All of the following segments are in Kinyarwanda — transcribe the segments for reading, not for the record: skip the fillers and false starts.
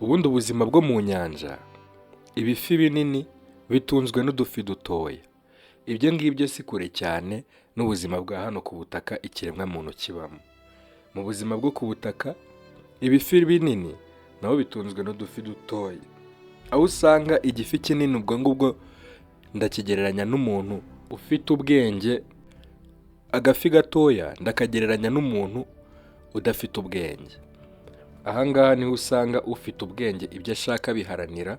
Ubundi ubuzima bwo mu nyanja, ibifi binini bitunzwe n'udufi dutoya. Ibyo ngibyo si kure cyane n'ubuzima bwa hano ku butaka ikiremwamuntu kibamo. Mu buzima bwo ku butaka, ibifi binini nabo bitunzwe n'udufi dutoya, aho usanga igifi kinini, ubwo ngubwo ndakigereranya n'umuntu ufite ubwenge, agafi gatoya ndakagereranya n'umuntu udafite ubwenge. Aha ngaha niho usanga ufite ubwenge ibyo ashaka abiharanira,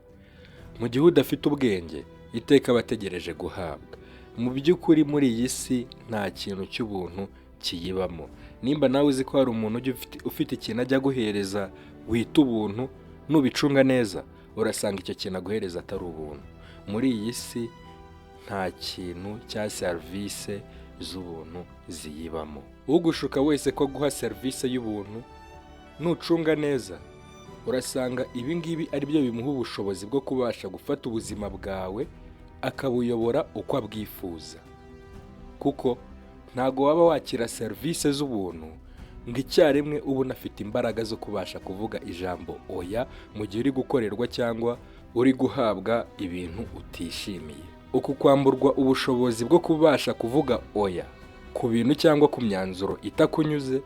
mu gihe udafite ubwenge iteka aba ategereje guhabwa. Mu by'ukuri, muri iyi si nta kintu cy'ubuntu kiyibamo. Nimba nawe uzi ko hari umuntu ujya ufite ikintu ajya aguhereza wita ubuntu, nubicunga neza urasanga icyo kintu aguhereza atari ubuntu. Muri iyi si nta kintu cya serivisi z'ubuntu ziyibamo. Ugushuka wese ko aguha serivisi y'ubuntu, nucunga neza urasanga ibi ngibi ari byo bimuha ubushobozi bwo kubasha gufata ubuzima bwawe akabuyobora uko abwifuza, kuko ntago waba wakira serivisi z'ubuntu ngo icyarimwe uba unafite imbaraga zo kubasha kuvuga ijambo oya mu gihe uri gukorerwa cyangwa uri guhabwa ibintu utishimiye. Uku kwamburwa ubushobozi bwo kubasha kuvuga oya ku bintu cyangwa ku myanzuro itakunyuze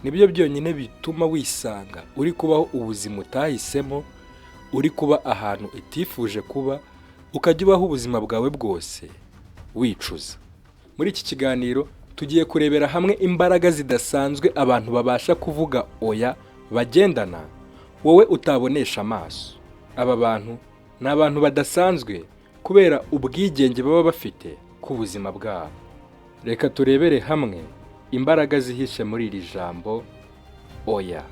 nibyo byonyine bituma wisanga uri kubaho ubuzima utahisemo, uri kuba ahantu utifuje kuba, ukajya ubaho ubuzima bwawe bwose wicuza. Muri iki kiganiro tugiye kurebera hamwe imbaraga zidasanzwe abantu babasha kuvuga oya bagendana, wowe utabonesha amaso. Aba bantu ni abantu badasanzwe kubera ubwigenge baba bafite ku buzima bwabo. Reka turebere hamwe imbaraga zihishe muri iri jambo oya.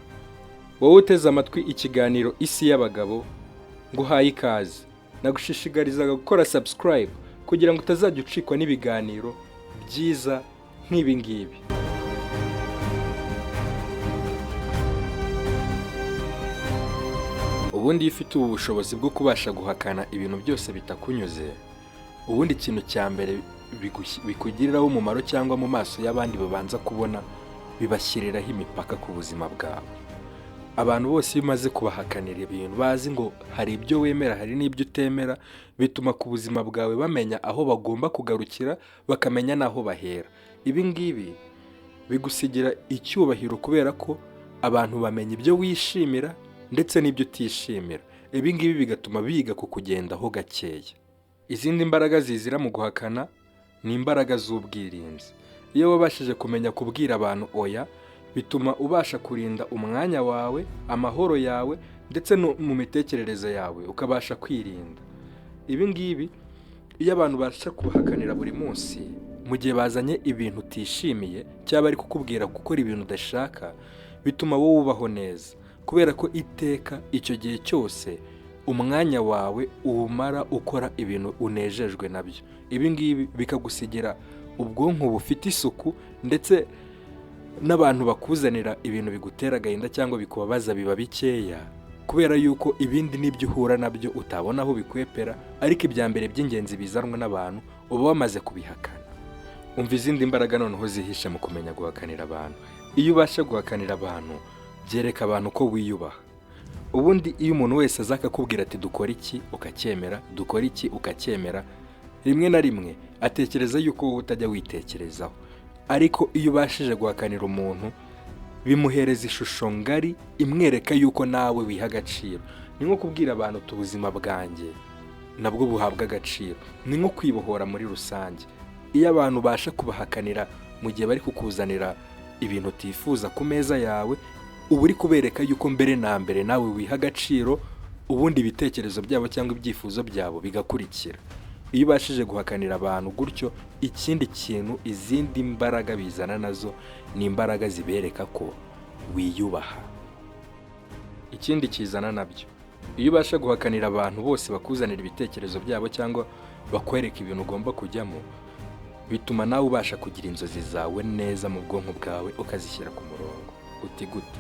Wowe uteze amatwi ikiganiro Isi y'Abagabo, nguhaye ikaze. Nagushishikarizaga gukora subscribe kugira ngo utazajya ucikwa n'ibiganiro byiza nk'ibi ngibi. Ubundi iyo ufite ubu bushobozi bwo kubasha guhakana ibintu byose bitakunyuze, ubundi ikintu cya mbere bikugiriraho umumaro cyangwa mu maso y'abandi babanza kubona, bibashyiriraho imipaka ku buzima bwawe. Abantu bose iyo umaze kubahakanira ibintu, bazi ngo hari ibyo wemera, hari n'ibyo utemera, bituma ku buzima bwawe bamenya aho bagomba kugarukira, bakamenya n'aho bahera. Ibi ngibi bigusigira icyubahiro kubera ko abantu bamenya ibyo wishimira ndetse n'ibyo utishimira. Ibi ngibi bigatuma biga kukugendaho gakeya. Izindi mbaraga zizira mu guhakana ni imbaraga z'ubwirinzi. Iyo wabashije kumenya kubwira abantu oya, bituma ubasha kurinda umwanya wawe, amahoro yawe, ndetse no mu mitekerereze yawe ukabasha kwirinda. Ibi ngibi, iyo abantu babasha kubahakanira buri munsi mu gihe bazanye ibintu utishimiye cyangwa bari kukubwira gukora ibintu udashaka, bituma wowe ubaho neza, kubera ko iteka icyo gihe cyose umwanya wawe uwumara ukora ibintu unejejwe nabyo. Ibi ngibi bikagusigira ubwonko bufite isuku, ndetse n'abantu bakuzanira ibintu bigutera agahinda cyangwa bikubabaza biba bikeya, kubera yuko ibindi n'ibyo uhura nabyo utabona aho bikwepera, ariko ibya mbere by'ingenzi bizanwa n'abantu uba wamaze kubihakana. Umva izindi mbaraga noneho zihishe mu kumenya guhakanira abantu. Iyo ubasha guhakanira abantu, byereka abantu ko wiyubaha. Ubundi iyo umuntu wese aza akakubwira ati dukora iki ukacyemera, dukora iki ukacyemera, rimwe na rimwe atekereza yuko wowe utajya witekerezaho. Ariko iyo ubashije guhakanira umuntu, bimuhereza ishusho ngari imwereka yuko nawe wiha agaciro. Ni nko kubwira abantu uti ubuzima bwanjye nabwo buhabwa agaciro. Ni nko kwibohora muri rusange. Iyo abantu ubasha kubahakanira mu gihe bari kukuzanira ibintu utifuza ku meza yawe, uba uri kubereka yuko mbere na mbere nawe wiha agaciro, ubundi ibitekerezo byabo cyangwa ibyifuzo byabo bigakurikira. Iyo ubashije guhakanira abantu gutyo, ikindi kintu, izindi mbaraga bizana nazo ni imbaraga zibereka ko wiyubaha. Ikindi kizana nabyo, iyo ubasha guhakanira abantu bose bakuzanira ibitekerezo byabo cyangwa bakwereka ibintu ugomba kujyamo, bituma nawe ubasha kugira inzozi zawe neza mu bwonko bwawe, ukazishyira ku murongo. Uti gute?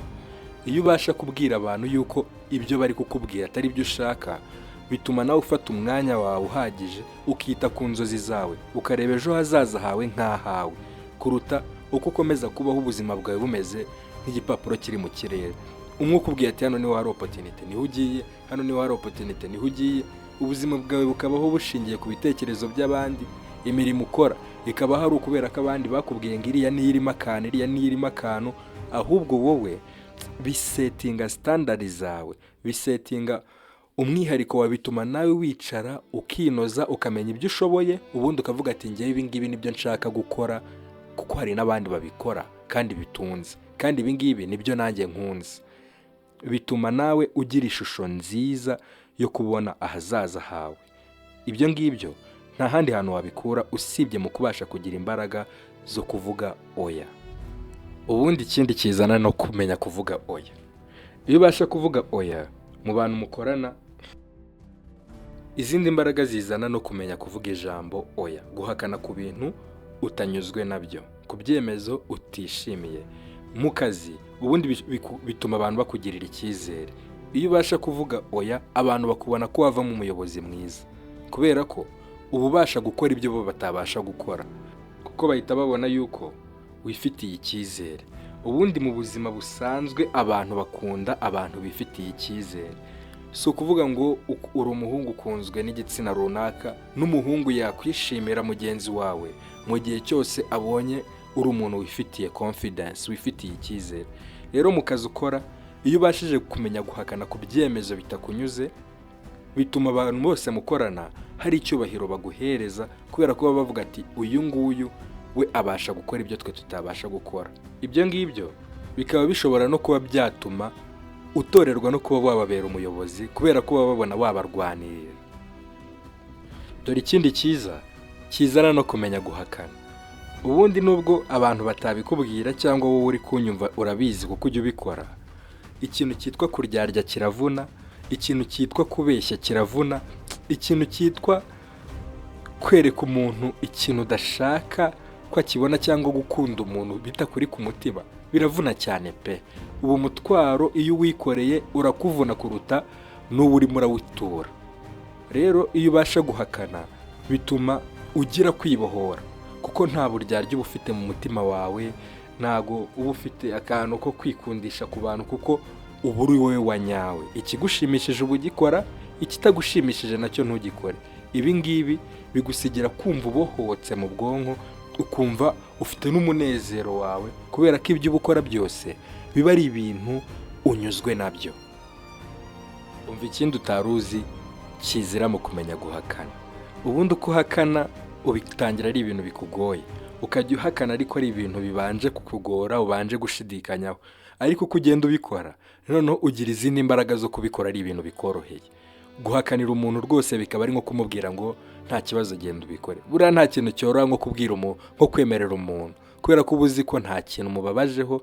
Iyo ubasha kubwira abantu yuko ibyo bari kukubwira atari byo ushaka, bituma nawe ufata umwanya wawe uhagije ukita ku nzozi zawe, ukareba ejo hazaza hawe nk'ahawe, kuruta uko ukomeza kubaho ubuzima bwawe bumeze nk'igipapuro kiri mu kirere. Umwe ukubwiye ati hano niho hari opportunity, niho ugiye, hano niho hari opportunity, niho ugiye. Ubuzima bwawe bukabaho bushingiye ku bitekerezo by'abandi. Imirimo ukora ikaba hari ukubera ko abandi bakubwiye ngo iriya niyo irimo akantu, iriya niyo irimo akantu. Ahubwo wowe bisettinga standard zawe, bisettinga umwihariko wawe, bituma nawe wicara ukinoza, ukamenya ibyo ushoboye, ubundi ukavuga ati ngewe ibi ngibi nibyo nshaka gukora, kuko hari n'abandi babikora kandi bitunze, kandi ibi ngibi nibyo nanjye nkunze. Bituma nawe ugira ishusho nziza yo kubona ahazaza hawe. Ibyo ngibyo nta handi hantu wabikura usibye mu kubasha kugira imbaraga zo kuvuga oya. Ubundi ikindi kizana no kumenya kuvuga oya, iyo ubasha kuvuga oya mu bantu mukorana, izindi mbaraga zizana no kumenya kuvuga ijambo oya, guhakana ku bintu utanyuzwe nabyo, ku byemezo utishimiye mu kazi, ubundi bituma abantu bakugirira icyizere. Iyo ubasha kuvuga oya, abantu bakubona ko wavamo umuyobozi mwiza, kubera ko uba ubasha gukora ibyo bo batabasha gukora, kuko bahita babona yuko wifitiye icyizere. Ubundi mu buzima busanzwe abantu bakunda abantu bifitiye icyizere. Si ukuvuga ngo uri umuhungu ukunzwe n'igitsina runaka, n'umuhungu yakwishimira mugenzi wawe mu gihe cyose abonye uri umuntu wifitiye confidence, wifitiye icyizere. Rero mu kazi ukora, iyo ubashije kumenya guhakana ku byemezo bitakunyuze, bituma abantu bose mukorana hari icyubahiro baguhereza, kubera ko baba bavuga ati uyu nguyu we abasha gukora ibyo twe tutabasha gukora. Ibyo ngibyo bikaba bishobora no kuba byatuma utorerwa no kuba wababera umuyobozi, kubera ko baba babona wabarwanirira. Dore ikindi cyiza kizana no kumenya guhakana. Ubundi nubwo abantu batabikubwira, cyangwa wowe uri kunyumva urabizi kuko ujya ubikora, ikintu cyitwa kuryarya kiravuna, ikintu cyitwa kubeshya kiravuna, ikintu cyitwa kwereka umuntu ikintu udashaka ko akibona cyangwa gukunda umuntu bitakuri ku mutima biravuna cyane pe. Uwo mutwaro iyo uwikoreye urakuvuna kuruta n'uwo urimo urawutura. Rero iyo ubasha guhakana bituma ugira kwibohora, kuko nta buryarya uba ufite mu mutima wawe, ntago uba ufite akantu ko kwikundisha ku bantu, kuko uba uri wowe wa nyawe. Ikigushimishije uba ugikora, ikitagushimishije nacyo ntugikore. Ibi ngibi bigusigira kumva ubohotse mu bwonko, ukumva ufite n'umunezero wawe, kubera ko ibyo uba ukora byose biba ari ibintu unyuzwe nabyo. Umva ikindi utari uzi kizira mu kumenya guhakana. Ubundi uko uhakana ubitangira ari ibintu bikugoye, ukajya uhakana ariko ari ibintu bibanje kukugora, ubanje gushidikanyaho, ariko uko ugenda ubikora noneho ugira izindi mbaraga zo kubikora ari ibintu bikoroheye. Guhakanira umuntu rwose bikaba ari nko kumubwira ngo nta kibazo, genda ubikore. Buriya nta kintu cyoroha nko kubwira umuntu, nko kwemerera umuntu, kubera ko uba uzi ko nta kintu umubabajeho,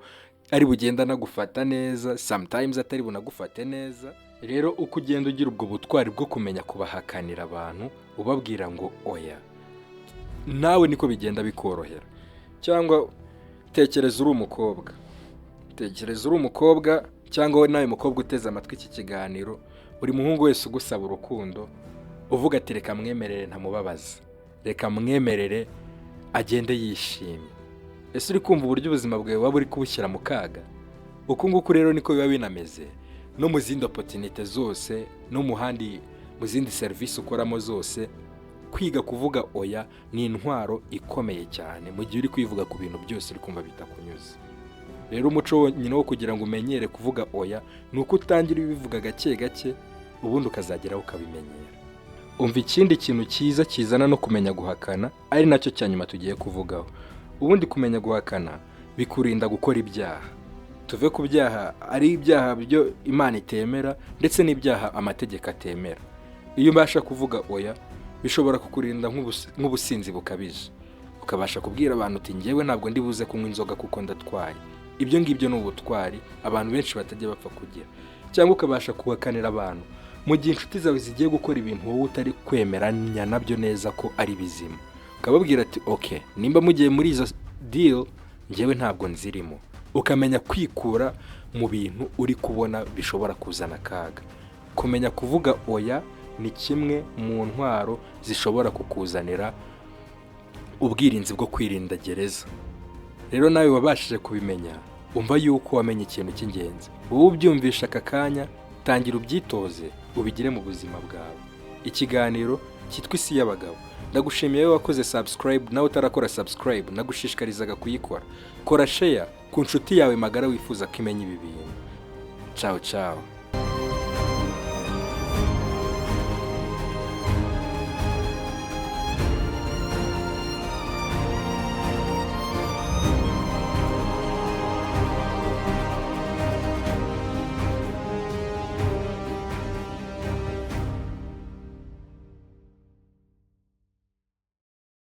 ari bugenda anagufata neza, sometimes atari bunagufate neza. Rero uko ugenda ugira ubwo butwari bwo kumenya kubahakanira abantu, ubabwira ngo oya, nawe niko bigenda bikorohera. Cyangwa tekereza uri umukobwa, tekereza uri umukobwa, cyangwa wowe nawe mukobwa uteze amatwi iki kiganiro, buri muhungu wese ugusaba urukundo uvuga ati reka mwemerere ntamubabaza, reka mwemerere agende yishimye. Ese uri kumva uburyo ubuzima bwawe waba uri kubushyira mu kaga? Uku nguku rero niko biba binameze no mu zindi opportunité zose, no mu handi, mu zindi serivisi ukoramo zose. Kwiga kuvuga oya ni intwaro ikomeye cyane mu gihe uri kwivuga ku bintu byose uri kumva bitakunyuze. Rero umuco wonyine wo kugira ngo umenyere kuvuga oya ni uko utangira ubivuga gake gake, ubundi ukazageraho ukabimenyera. Umva ikindi kintu cyiza kizana no kumenya guhakana, ari nacyo cya nyuma tugiye kuvugaho. Ubundi kumenya guhakana bikurinda gukora ibyaha. Tuve ku byaha, ari ibyaha byo Imana itemera ndetse n'ibyaha amategeko atemera. Iyo ubasha kuvuga oya bishobora kukurinda nk'ubusinzi bukabije, ukabasha kubwira abantu uti ngewe ntabwo ndi buze kunywa inzoga kuko ndatwaye. Ibyo ngibyo ni ubutwari abantu benshi batajya bapfa kugira. Cyangwa ukabasha guhakanira abantu mu gihe inshuti zawe zigiye gukora ibintu wowe utari kwemeranya nabyo neza ko ari bizima, ukababwira ati ok, nimba mugiye muri izo deal ngewe ntabwo nzirimo. Ukamenya kwikura mu bintu uri kubona bishobora kuzana akaga. Kumenya kuvuga oya ni kimwe mu ntwaro zishobora kukuzanira ubwirinzi bwo kwirinda gereza. Rero nawe wabashije kubimenya. Umva yuko wamenye ikintu cy'ingenzi. Wowe ubyumvisha aka kanya, tangira ubyitoze, ubigire mu buzima bwawe. Ikiganiro cyitwa Isi y'Abagabo. Ndagushimiye wowe wakoze subscribe. Nawe utarakora subscribe, nagushishikarizaga kuyikora. Kora share ku nshuti yawe magara wifuza ko imenya ibi bintu. Ciao ciao.